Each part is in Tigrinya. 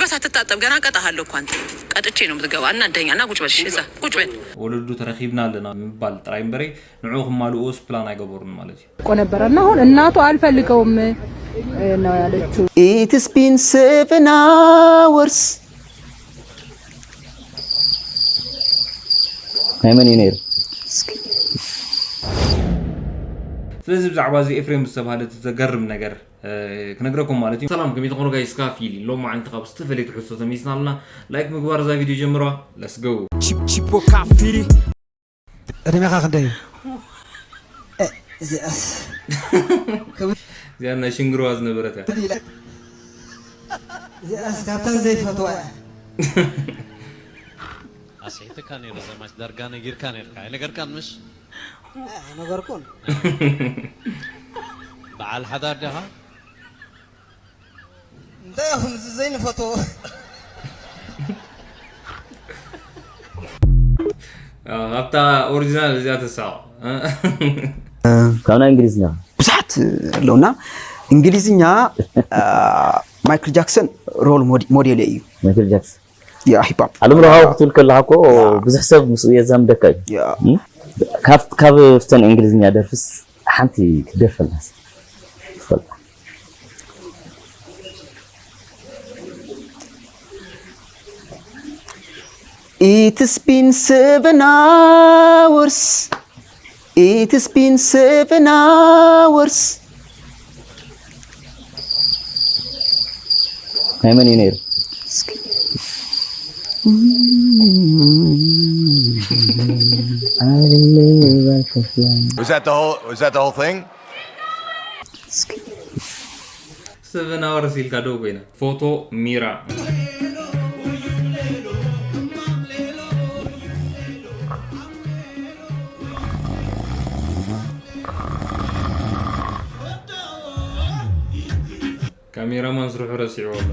ሳትታጠብ ገና ቀጣሃለሁ እኮ አንተ። ቀጥቼ ነው የምትገባ። እናደኛ እና ቁጭ በል እሺ፣ እዛ ቁጭ በል። ወለዱ ተረኺብና ኣለና ምባል ጥራይ እምበረይ ንዕኡ ክማልኡስ ፕላን ኣይገበሩን ማለት እዩ። እኮ ነበረ እና አሁን እናቱ አልፈልገውም ነው ያለችው። It's been seven hours. ናይ መን እዩ ነይሩ? ስለዚ ብዛዕባ እዚ ኤፍሬም ዝተባህለ እቲ ዘገርም ነገር ክነግረኩም ማለት እዩ። ሰላም ከመይ ትኾኑ ጋይስ? ካፊል ሎም መዓልቲ ካብ ዝተፈላለየ ትሕዝቶ ተመይስና ኣለና። ላይክ ምግባር እዛ ቪድዮ ጀምሯ። Let's go። Chip Chipo Kafiri. ዕድሜኻ ክንደይ እዩ? እዚኣ ናይ ሽንግርዋ ዝነበረት እያ። እዚኣስ ካብተን ዘይፈትዋ እያ። ኣስሒትካ ነይሩ ዘማች ዳርጋ ነጊርካ ነርካ ኣይነገርካን ምሽ ነገርኩን። በዓል ሓዳር ዲኻ እንታይ ኢኹም እዚ ዘይንፈትዎ? ኣብታ ኦሪጂናል እዚኣ ተሳቕ ካብ ናይ እንግሊዝኛ ብዙሓት ኣለውና። እንግሊዝኛ ማይክል ጃክሰን ሮል ሞዴል እዩ። ማይክል ጃክሰን ያ ሂፕ ሆፕ ዓለም ለኻዊ ክትብል ከለካ እኮ ብዙሕ ሰብ ምስኡ የዛምደካ እዩ ያ ካብ ካብ ፍተን እንግሊዝኛ ደርፍስ ሓንቲ ክትደርፈልና ትፈልጣ It's been seven hours. It's been seven hours. ናይ መን እዩ ነይሩ Was that the whole? Was that the whole thing? Seven hours ኢልካ ደው ኮይና ፎቶ ሚራ ካሜራማን ስርሑ ረሲዑ ኣሎ።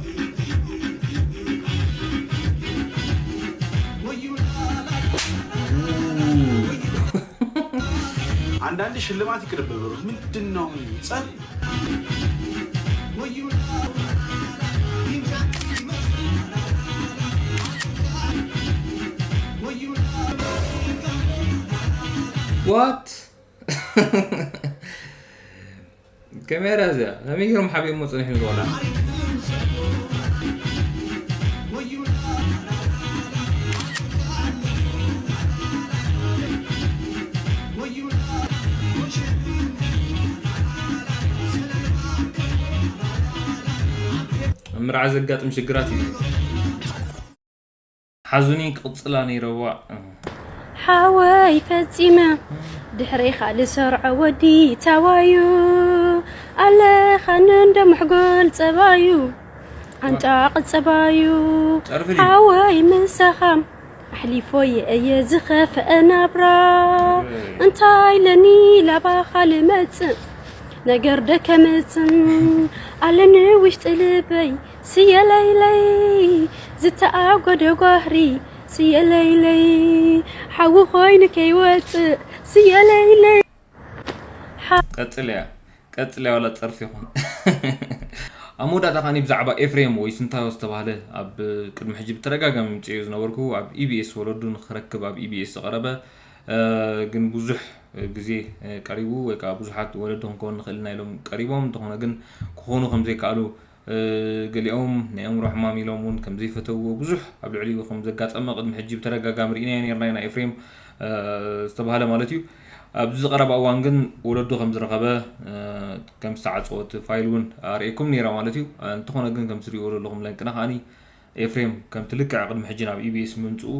አንዳንድ ሽልማት ይቅርብ ብሎ ምንድን ነው ጸብ What? ካሜራ እዚኣ ከመይ ገይሮም ሓቢኦሞ ጸኒሖም ዝቆልዓ ኣብ መርዓ ዘጋጥም ሽግራት እዩ። ሓዙኒ ክቕጽላ ነይረዋ። ሓወይ ፈጺመ ድሕረይኻ ልሰርዖ ወዲ ታዋዩ ኣለኻኒ እንዶ ምሕጎል ጸባዩ ዓንጫ ጸባዩ ሓወይ ምሳኻ ኣሕሊፎየ እየ ዝኸፍአ ናብራ እንታይ ለኒ ላባኻ ልመጽእ ነገር ደከመጽን ኣለኒ ውሽጢ ልበይ ስየለይለይ ዝተኣጎደ ጓህሪ ስየለይለይ ሓዊ ኮይኑ ከይወፅእ ስየለይለይ ቀጽልያ ቀጽልያ ዋላ ጸርፊ ይኹን ኣብ መወዳእታ ከዓኒ ብዛዕባ ኤፍሬም ወይ ስንታዮ ዝተባህለ ኣብ ቅድሚ ሕጂ ብተደጋጋሚ ምጽዮ ዝነበርኩ ኣብ ኢቢኤስ ወለዱ ንክረክብ ኣብ ኢቢኤስ ዝቐረበ ግን ብዙሕ ግዜ ቀሪቡ ወይ ከዓ ብዙሓት ወለዲ ክንከውን ንኽእል ኢና ኢሎም ቀሪቦም እንተኾነ ግን ክኾኑ ከም ዘይከኣሉ ገሊኦም ናይ ኣእምሮ ሕማም ኢሎም እውን ከም ዘይፈተውዎ ብዙሕ ኣብ ልዕሊኡ ከም ዘጋጠመ ቅድሚ ሕጂ ብተደጋጋሚ ርኢናዮ ነርና ኢና ኤፍሬም ዝተባህለ ማለት እዩ ኣብዚ ዝቐረባ እዋን ግን ወለዱ ከም ዝረኸበ ከም ዝተዓፀወ እቲ ፋይል እውን ኣርእየኩም ነይራ ማለት እዩ እንተኾነ ግን ከም ትሪእዎ ዘለኹም ለንቅና ከዓኒ ኤፍሬም ከምቲ ልክዕ ቅድሚ ሕጂ ናብ ኢቢኤስ ምምፅኡ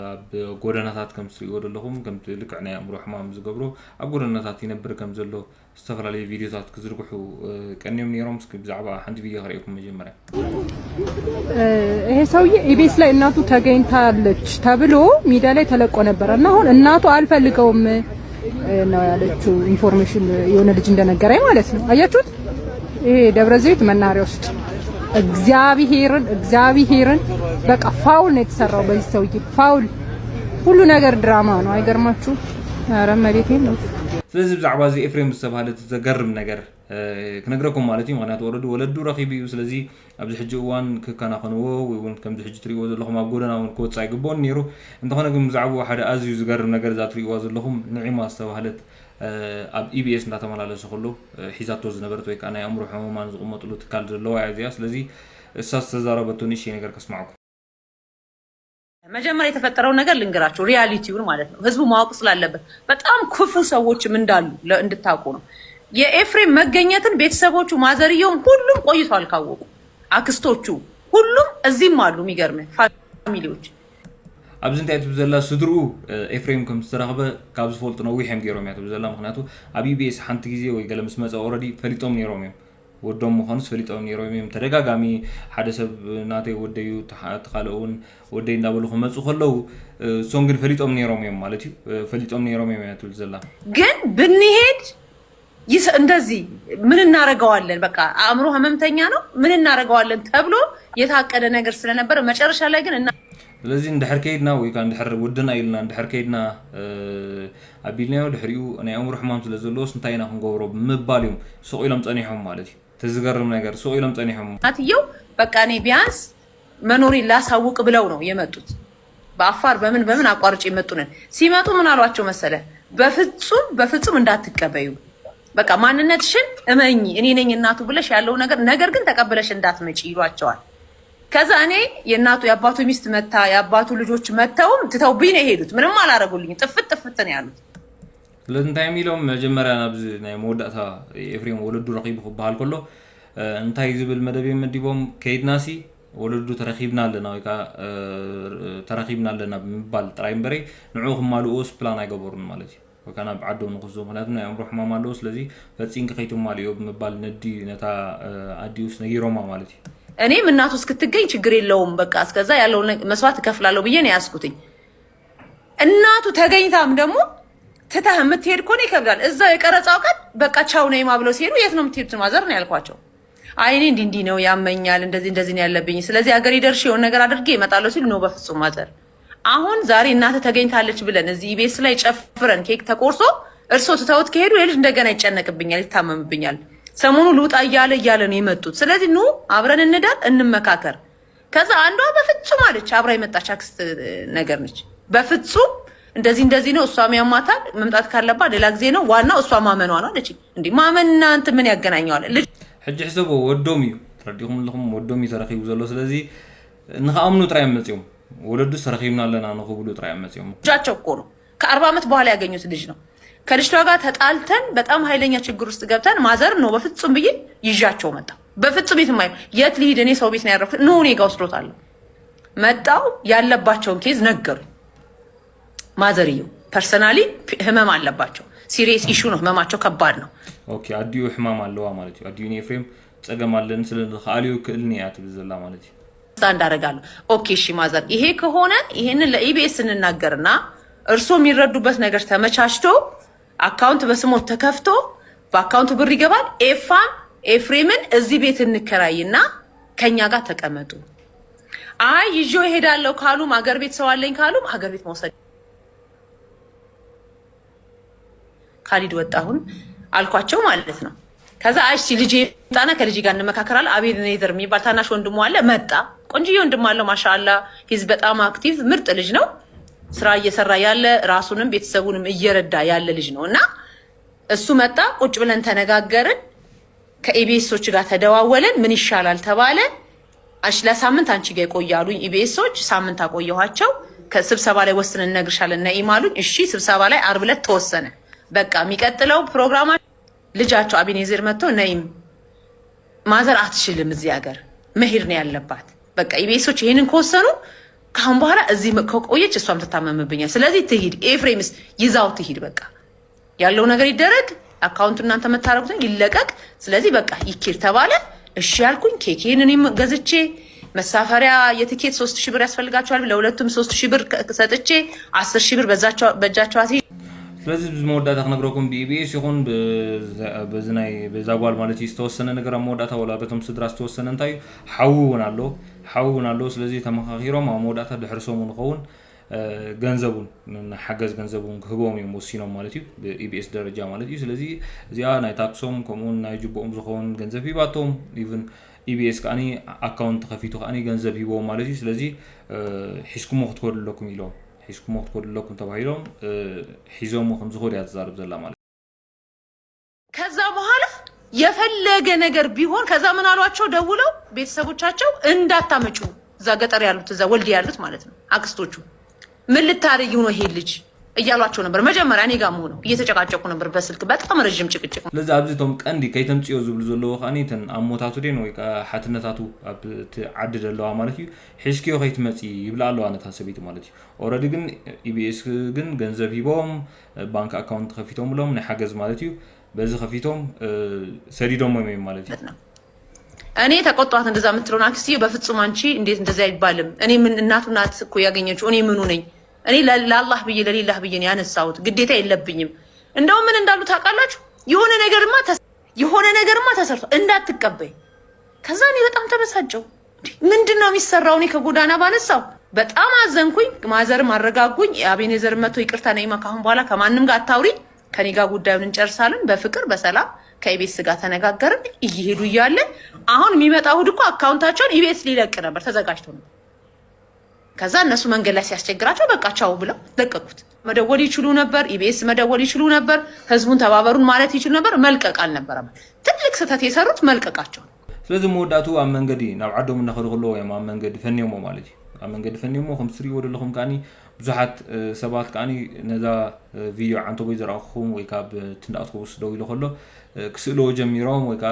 ኣብ ጎደናታት ከም ትሪእዎ ዘለኹም ከምቲ ልክዕ ናይ ኣእምሮ ሕማም ዝገብሮ ኣብ ጎደናታት ይነብር ከም ዘሎ ዝተፈላለዩ ቪድዮታት ክዝርግሑ ቀንዮም ነይሮም እስኪ ብዛዕባ ሓንቲ ቪድዮ ክርእየኩም መጀመርያ ይሄ ሰውዬ ኢቢኤስ ላይ እናቱ ተገኝታለች ተብሎ ሚዲያ ላይ ተለቆ ነበረ እና አሁን እናቱ አልፈልገውም ነው ያለችው ኢንፎርሜሽን የሆነ ልጅ እንደነገረኝ ማለት ነው አያችሁት ይሄ ደብረ ዘይት መናኸሪያ ውስጥ እግዚአብሔርን እግዚአብሔርን በቃ ፋውል ነው የተሰራው በዚህ ሰውዬ ፋውል ሁሉ ነገር ድራማ ነው አይገርማችሁ ኧረ እመቤቴን ነው ስለዚ ብዛዕባ እዚ ኤፍሬም ዝተባህለ እቲ ዘገርም ነገር ክነግረኩም ማለት እዩ። ምክንያቱ ወረዱ ወለዱ ረኺቡ እዩ። ስለዚ ኣብዚ ሕጂ እዋን ክከናኸንዎ ወይ እውን ከምዚ ሕጂ ትሪእዎ ዘለኹም ኣብ ጎደና እውን ክወፅእ ኣይግብኦን ነይሩ። እንተኾነ ግን ብዛዕባኡ ሓደ ኣዝዩ ዝገርም ነገር እዛ ትሪእዋ ዘለኹም ንዒማ ዝተባህለት ኣብ ኢቢኤስ እንዳተመላለሰ ከሎ ሒዛቶ ዝነበረት ወይ ከዓ ናይ ኣእምሮ ሕሙማን ዝቕመጥሉ ትካል ዘለዋ እያ እዚኣ። ስለዚ እሳ ዝተዛረበቶ ንእሽተይ ነገር ከስማዕኩም። መጀመሪያ የተፈጠረው ነገር ልንገራችሁ፣ ሪያሊቲውን ማለት ነው። ህዝቡ ማወቅ ስላለበት በጣም ክፉ ሰዎችም እንዳሉ ለ- እንድታውቁ ነው። የኤፍሬም መገኘትን ቤተሰቦቹ ማዘርየውም ሁሉም ቆይቷል ካወቁ፣ አክስቶቹ ሁሉም እዚህም አሉ። የሚገርምህ ፋሚሊዎች ኣብዚ እንታይ ትብል ዘላ ስድርኡ ኤፍሬም ከም ዝተረኽበ ካብ ዝፈልጡ ነዊሕ እዮም ገይሮም እያ ትብል ዘላ። ምክንያቱ ኣብ ኢቢኤስ ሓንቲ ግዜ ወይ ገለ ምስ መፀ ኦረዲ ፈሊጦም ነይሮም እዮም። ወዶም ምዃኑስ ፈሊጦም ነይሮም እዮም። ተደጋጋሚ ሓደ ሰብ ናተይ ወደዩ፣ እቲ ካልእ እውን ወደይ እንዳበሉ ክመፁ ከለዉ እሶም ግን ፈሊጦም ነይሮም እዮም ማለት እዩ። ፈሊጦም ነይሮም እዮም እያ ትብል ዘላ። ግን ብንሄድ ይስ- እንደዚህ ምን እናረገዋለን፣ በቃ አእምሮ ህመምተኛ ነው፣ ምን እናረገዋለን ተብሎ የታቀደ ነገር ስለነበረ መጨረሻ ላይ ግን እና ስለዚ እንድሕር ከይድና ወይ ከዓ እንድሕር ውድና ኢልና እንድሕር ከይድና ኣቢልናዮ ድሕሪኡ ናይ ኣእምሮ ሕማም ስለ ዘለዎስ እንታይ ኢና ክንገብሮ ብምባል እዮም ስቕ ኢሎም ፀኒሖም ማለት እዩ። እቲ ዝገርም ነገር ስቕ ኢሎም ፀኒሖም። እናትየው በቃ እኔ ቢያንስ መኖሬን ላሳውቅ ብለው ነው የመጡት። በአፋር በምን በምን አቋርጭ የመጡ ነን። ሲመጡ ምን አሏቸው መሰለ? በፍጹም በፍጹም እንዳትቀበዩ፣ በቃ ማንነትሽን እመኚ፣ እኔ ነኝ እናቱ ብለሽ ያለው ነገር ነገር ግን ተቀብለሽ እንዳትመጪ ይሏቸዋል። ከዛ እኔ የእናቱ የአባቱ ሚስት መታ የአባቱ ልጆች መተውም ትተውብኝ ነው የሄዱት። ምንም አላረጉልኝ። ጥፍት ጥፍት ነው ያሉት። ስለዚ እንታይ እዮም ኢሎም መጀመርያ ናብዚ ናይ መወዳእታ ኤፍሬም ወለዱ ረኺቡ ክበሃል ከሎ እንታይ ዝብል መደብ እዮም መዲቦም? ከይድናሲ ወለዱ ተረኺብና ኣለና ወይ ከዓ ተረኺብና ኣለና ብምባል ጥራይ እምበረይ ንዕኡ ክማልኡስ ፕላን ኣይገበሩን ማለት እዩ። ወይ ከዓ ናብ ዓዶም ንክዞ ምክንያቱ ናይ ኣእምሮ ሕማም ኣለዎ። ስለዚ ፈፂንኪ ከይትማልዮ ብምባል ነዲ ነታ ኣዲኡስ ነጊሮማ ማለት እዩ። እኔም እናቱ እስክትገኝ ችግር የለውም፣ በቃ እስከዛ ያለውን መስዋዕት እከፍላለሁ ብዬ ነው ያስኩትኝ። እናቱ ተገኝታም ደግሞ ትታህ የምትሄድ ከሆነ ይከብዳል። እዛው የቀረጻው ቀን በቃ ቻው ነይማ ብለው ሲሄዱ የት ነው የምትሄዱት ማዘር ነው ያልኳቸው። አይ እኔ እንዲህ እንዲህ ነው ያመኛል፣ እንደዚህ እንደዚህ ነው ያለብኝ፣ ስለዚህ ሀገሬ ደርሼ የሆነ ነገር አድርጌ እመጣለሁ ሲሉ ነው በፍጹም ማዘር፣ አሁን ዛሬ እናትህ ተገኝታለች ብለን እዚህ ኢቢኤስ ላይ ጨፍረን ኬክ ተቆርሶ እርሶ ትተውት ከሄዱ የልጅ እንደገና ይጨነቅብኛል፣ ይታመምብኛል፣ ሰሞኑ ልውጣ እያለ እያለ ነው የመጡት። ስለዚህ ኑ አብረን እንደር፣ እንመካከር። ከዛ አንዷ በፍጹም አለች፣ አብራ የመጣች አክስት ነገር ነች። በፍጹም እንደዚህ እንደዚህ ነው፣ እሷም ያማታል፣ መምጣት ካለባት ሌላ ጊዜ ነው፣ ዋናው እሷ ማመኗ ነው አለች። እንዴ ማመንና እንትን ምን ያገናኘዋል? ልጅ ሕጂ ሕሰቦ ወዶም እዩ ተረዲኹም ኣለኹም፣ ወዶም እዩ ተረኺቡ ዘሎ። ስለዚ ንኽኣምኑ ጥራይ እዮም መፂኦም፣ ወለዱስ ተረኺብና ኣለና ንኽብሉ ጥራይ እዮም መፂኦም። ልጃቸው እኮ ነው፣ ከአርባ ዓመት በኋላ ያገኙት ልጅ ነው። ከልጅቷ ጋር ተጣልተን በጣም ኃይለኛ ችግር ውስጥ ገብተን ማዘር ነው በፍጹም ብዬ ይዣቸው መጣ። በፍጹም የትም አይ የት ልሂድ እኔ ሰው ቤት ነው ያረፍኩት። ኑ እኔ ጋ ወስዶታለሁ። መጣው ያለባቸውን ኬዝ ነገሩ። ማዘርየው ፐርሰናሊ ህመም አለባቸው። ሲሪየስ ኢሹ ነው ህመማቸው፣ ከባድ ነው። ኦኬ ኣዲኡ ሕማም ኣለዋ ማለት እዩ። ኣዲኡ ንኤፍሬም ፀገም ኣለኒ ስለ ከኣልዮ ክእልኒ እያ ትብል ዘላ ማለት እዩ። አንደርስታንድ አደርጋለሁ። ኦኬ እሺ ማዘር፣ ይሄ ከሆነ ይሄንን ለኢቢኤስ እንናገርና እርሶ የሚረዱበት ነገር ተመቻችቶ አካውንት በስሞት ተከፍቶ በአካውንቱ ብር ይገባል። ኤፋም ኤፍሬምን እዚህ ቤት እንከራይና ከኛ ጋር ተቀመጡ። አይ ይዞ ይሄዳለሁ ካሉም አገር ቤት ሰው አለኝ ካሉም አገር ቤት መውሰድ። ካሊድ ወጣ አሁን አልኳቸው ማለት ነው። ከዛ አይ እሺ ልጄ ይምጣና ከልጄ ጋር እንመካከራለን። አቤኔዘር የሚባል ታናሽ ወንድሙ አለ፣ መጣ። ቆንጅዬ ወንድም አለው ማሻአላ። ሂዝ በጣም አክቲቭ ምርጥ ልጅ ነው። ስራ እየሰራ ያለ ራሱንም ቤተሰቡንም እየረዳ ያለ ልጅ ነው። እና እሱ መጣ፣ ቁጭ ብለን ተነጋገርን። ከኢቢኤሶች ጋር ተደዋወልን። ምን ይሻላል ተባለ። እሺ ለሳምንት አንቺ ጋር ይቆያሉኝ ኢቢኤሶች። ሳምንት አቆየኋቸው። ከስብሰባ ላይ ወስነን እነግርሻለን ነይም አሉኝ። እሺ ስብሰባ ላይ አርብ ዕለት ተወሰነ። በቃ የሚቀጥለው ፕሮግራማ ልጃቸው አቤኔዘር መጥቶ ነይም ማዘር አትችልም፣ እዚህ ሀገር መሄድ ነው ያለባት። በቃ ኢቢኤሶች ይሄንን ከወሰኑ ከአሁን በኋላ እዚህ ከቆየች እሷም ትታመምብኛል። ስለዚህ ትሂድ፣ ኤፍሬምስ ይዛው ትሂድ። በቃ ያለው ነገር ይደረግ፣ አካውንቱ እናንተ የምታደርጉትን ይለቀቅ። ስለዚህ በቃ ይኬድ ተባለ። እሺ ያልኩኝ ኬኬን እኔም ገዝቼ መሳፈሪያ የትኬት ሶስት ሺህ ብር ያስፈልጋቸዋል። ለሁለቱም ሶስት ሺህ ብር ከ- ሰጥቼ አስር ሺህ ብር በዛቸው- በእጃቸው አስይዤ ስለዚ እዚ መወዳእታ ክነግረኩም ብኢቢኤስ ይኹን ብዛ- በዚ ናይ በዛ ጓል ማለት እዩ ዝተወሰነ ነገር ኣብ መወዳእታ ወላ በቶም ስድራ ዝተወሰነ እንታይ እዩ ሓዊ እውን ኣሎ ሓዊ እውን ኣሎ። ስለዚ ተመኻኺሮም ኣብ መወዳእታ ድሕሪ ሰሙን ንኸውን ገንዘቡን ሓገዝ ገንዘቡን ክህቦም እዮም ወሲኖም ማለት እዩ፣ ብኢቢኤስ ደረጃ ማለት እዩ። ስለዚ እዚኣ ናይ ታክሶም ከምኡውን ናይ ጅቦኦም ዝኸውን ገንዘብ ሂባቶም፣ ኢቭን ኢቢኤስ ከዓኒ ኣካውንት ከፊቱ ከዓኒ ገንዘብ ሂቦም ማለት እዩ። ስለዚ ሒዝኩሞ ክትከዱ ኣለኩም ኢሎም፣ ሒዝኩሞ ክትከዱ ኣለኩም ተባሂሎም ሒዞሞ ከም ዝኸዱ እያ ትዛረብ ዘላ ማለት። ከዛ በኋላ የፈለገ ነገር ቢሆን ከዛ ምን አሏቸው ደውለው ቤተሰቦቻቸው እንዳታመጩ እዛ ገጠር ያሉት እዛ ወልዲያ ያሉት ማለት ነው አክስቶቹ ምን ልታረጊው ነው ይሄ ልጅ እያሏቸው ነበር። መጀመሪያ እኔ ጋር ሆነው እየተጨቃጨቁ ነበር በስልክ በጣም ረዥም ጭቅጭቅ። ስለዚ ኣብዚ እቶም ቀንዲ ከይተምፅዮ ዝብሉ ዘለዎ ከዓኒ እተን ኣሞታቱ ደን ወይ ከዓ ሓትነታቱ ኣብቲ ዓዲ ዘለዋ ማለት እዩ ሒዝክዮ ከይትመፂ ይብላ ኣለዋ ነታ ሰበይቲ ማለት እዩ። ኦረዲ ግን ኢቢኤስ ግን ገንዘብ ሂቦም ባንክ ኣካውንት ከፊቶምሎም ናይ ሓገዝ ማለት እዩ። በዚ ከፊቶም ሰዲዶሞም እዮም ማለት እዩ። እኔ ተቆጧት እንደዛ የምትለውን አክስትዬ በፍጹም አንቺ እንዴት እንደዛ አይባልም። እኔ ምን እናቱ ናት እኮ ያገኘችው እኔ ምኑ ነኝ? እኔ ለአላህ ብዬ ለሌላህ ብዬ ነው ያነሳሁት። ግዴታ የለብኝም። እንደውም ምን እንዳሉ ታውቃላችሁ? የሆነ ነገርማ የሆነ ነገርማ ተሰርቶ እንዳትቀበይ። ከዛ እኔ በጣም ተበሳጨው። ምንድን ነው የሚሰራው? እኔ ከጎዳና ባነሳው በጣም አዘንኩኝ። ማዘርም አረጋጉኝ። አቤኔዘር መጥቶ ይቅርታ ነይማ ካሁን በኋላ ከማንም ጋር አታውሪ፣ ከኔ ጋር ጉዳዩን እንጨርሳለን። በፍቅር በሰላም ከኢቤስ ጋር ተነጋገርን። እየሄዱ እያለ አሁን የሚመጣ እሁድ እኮ አካውንታቸውን ኢቤስ ሊለቅ ነበር ተዘጋጅቶ ነበር። ከዛ እነሱ መንገድ ላይ ሲያስቸግራቸው በቃ ቻው ብለው ለቀቁት። መደወል ይችሉ ነበር፣ ኢቢኤስ መደወል ይችሉ ነበር፣ ህዝቡን ተባበሩን ማለት ይችሉ ነበር። መልቀቅ አልነበረም። ትልቅ ስህተት የሰሩት መልቀቃቸው። ስለዚህ መወዳእቱ ኣብ መንገዲ ናብ ዓዶም እናኸዱ ከለዎ እዮም ኣብ መንገዲ ፈንዮሞ ማለት እዩ። ኣብ መንገዲ ፈንዮሞ ከም ትሪእዎ ዘለኹም ከዓኒ ብዙሓት ሰባት ከዓኒ ነዛ ቪድዮ ዓንተቦይ ዘረኣኹም ወይ ካብ ትንዳእትኮ ውስ ደው ኢሉ ከሎ ክስእልዎ ጀሚሮም ወይ ከዓ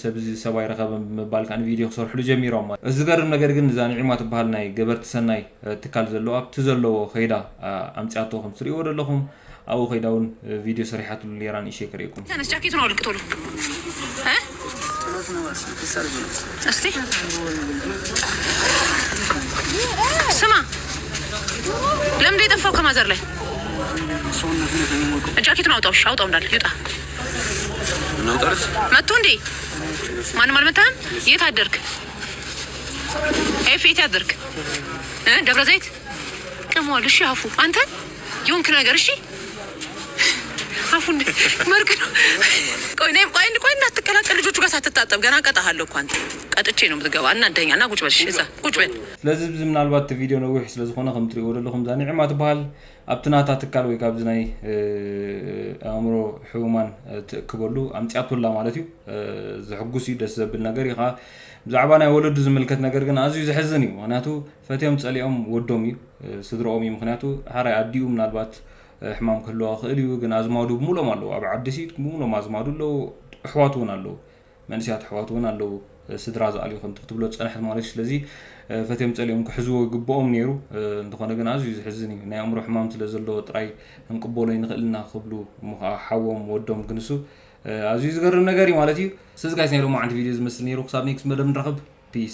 ሰብ እዚ ሰብኣይ ረኸበ ብምባል ከዓ ቪድዮ ክሰርሕሉ ጀሚሮም። እዚ ዝገርም ነገር ግን እዛ ንዒማ ትበሃል ናይ ገበርቲ ሰናይ ትካል ዘለዋ ኣብቲ ዘለዎ ከይዳ ኣምፅኣቶ ከም ትሪእዎ ዘለኹም ኣብኡ ከይዳ እውን ቪድዮ ሰሪሓትሉ ነይራ። ንእሽተይ ከርእየኩም። ተነስ ጃኬቱን ኣውልቅ ቶሎ። እስቲ ስማ ለምንድን የጠፋው ከማዘር ላይ ጃኬቱን አውጣው። እሺ አውጣው እንዳለ ይውጣ። መጥቶ እንዴ? ማንም አልመታህም? የት አደርክ? ኤፍ የት አደርክ? ደብረ ዘይት ቅመዋል። እሺ አፉ አንተ የሆንክ ነገር እሺ አፉ እንዴ መርቅ ነው። ቆይ ነይ ቆይ ቆይ እንዳትቀላቀል ልጆቹ ጋር ሳትታጠብ ገና ቀጣሃለሁ እኮ አንተ። ቀጥቼ ነው የምትገባ። እናደኛ እና ቁጭ በል እሺ እዛ ቁጭ በል። ስለዚ እዚ ምናልባት እቲ ቪድዮ ነዊሕ ስለዝኾነ ከም ትሪእዎ ዘለኹም እዛ ንዕማ ትበሃል ኣብቲ ናታ ትካል ወይ ካብዚ ናይ ኣእምሮ ሕሙማን ትእክበሉ ኣምፅኣቶላ ማለት እዩ። ዘሕጉስ እዩ፣ ደስ ዘብል ነገር እዩ። ብዛዕባ ናይ ወለዱ ዝምልከት ነገር ግን ኣዝዩ ዘሕዝን እዩ። ምክንያቱ ፈትዮም ፀሊኦም ወዶም እዩ፣ ስድረኦም እዩ። ምክንያቱ ሓራይ ኣዲኡ ምናልባት ሕማም ክህልዋ ክእል እዩ፣ ግን ኣዝማዱ ብሙሎም ኣለዉ። ኣብ ዓዲ ሲ ብሙሎም ኣዝማዱ ኣለዉ፣ ኣሕዋት እውን ኣለዉ። መንእሰያት ኣሕዋት እውን ኣለዉ፣ ስድራ ዝኣልዩ ከምቲ ክትብሎ ዝጸንሐት ማለት እዩ። ስለዚ ፈትዮም ጸሊኦም ክሕዝዎ ይግብኦም ነይሩ። እንተኾነ ግን ኣዝዩ ዘሕዝን እዩ። ናይ ኣእምሮ ሕማም ስለ ዘለዎ ጥራይ ክንቅበሎ ኣይንኽእልን ኢና ክብሉ እሞ ኸዓ ሓዎም ወዶም ክንሱ ኣዝዩ ዝገርም ነገር እዩ ማለት እዩ። ስለዚ ጋይስ ናይ ሎማዓንቲ ቪድዮ ዝመስል ነይሩ። ክሳብ ኔክስት መደብ ንራኸብ።